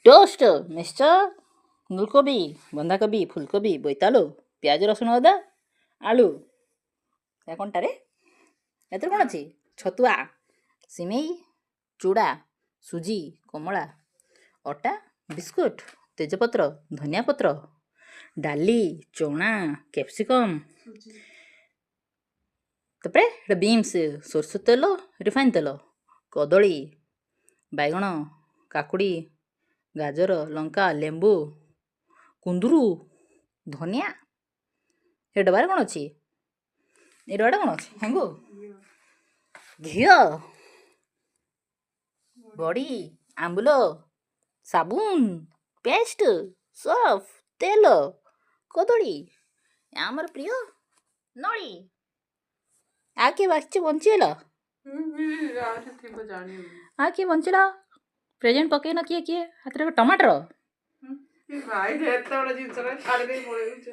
Toast, mixture, ମୂଲକୋବି, ବନ୍ଧାକୋବି, ଫୁଲକୋବି, ବୋଇତାଳୁ, ପିଆଜ, ରସୁଣ, ଅଦା, ଆଳୁ। ଏହା କ'ଣଟାରେ? ଏଥିରେ କ'ଣ ଅଛି? ଛତୁଆ, ସିମେଇ, ଚୁଡ଼ା, ସୁଜି, କମଳା, ଅଟା, ବିସ୍କୁଟ, ତେଜପତ୍ର, ଧନିଆ ପତ୍ର, ଡାଲି, ଚଣା, କ୍ୟାପ୍ସିକମ୍। ତାପରେ ଏଇଟା ବିନ୍ସ, ସୋରିଷ ତେଲ, ରିଫାଇନ୍ ତେଲ, କଦଳୀ, ବାଇଗଣ, କାକୁଡ଼ି, ଗାଜର, ଲଙ୍କା, ଲେମ୍ବୁ, କୁନ୍ଦୁରୁ, ଧନିଆ। ଏ ଡବାରେ କ'ଣ ଅଛି? ଏ ଡବାଟା କ'ଣ ଅଛି? ହେଙ୍ଗୁ, ଘିଅ, ବଡ଼ି, ଆମ୍ବୁଲ, ସାବୁନ, ପେଷ୍ଟ, ସର୍ଫ, ତେଲ, କଦଳୀ, ଆମର ପ୍ରିୟ ନଳି। ଆଉ କିଏ ବାକିଛି? ବଞ୍ଚିଗଲ? ଆହୁରି ଥିବ, ଜାଣିନି। ଆଉ କିଏ ବଞ୍ଚିଲ? ପ୍ରେଜେଣ୍ଟ ପକେଇନ କିଏ କିଏ ହାତରେ? ଟମାଟର। ଭାଇ, ଏତେ ବଡ ଜିନିଷଟା ଛାଡ଼ି ଦେଇ ପଳେଇଛ।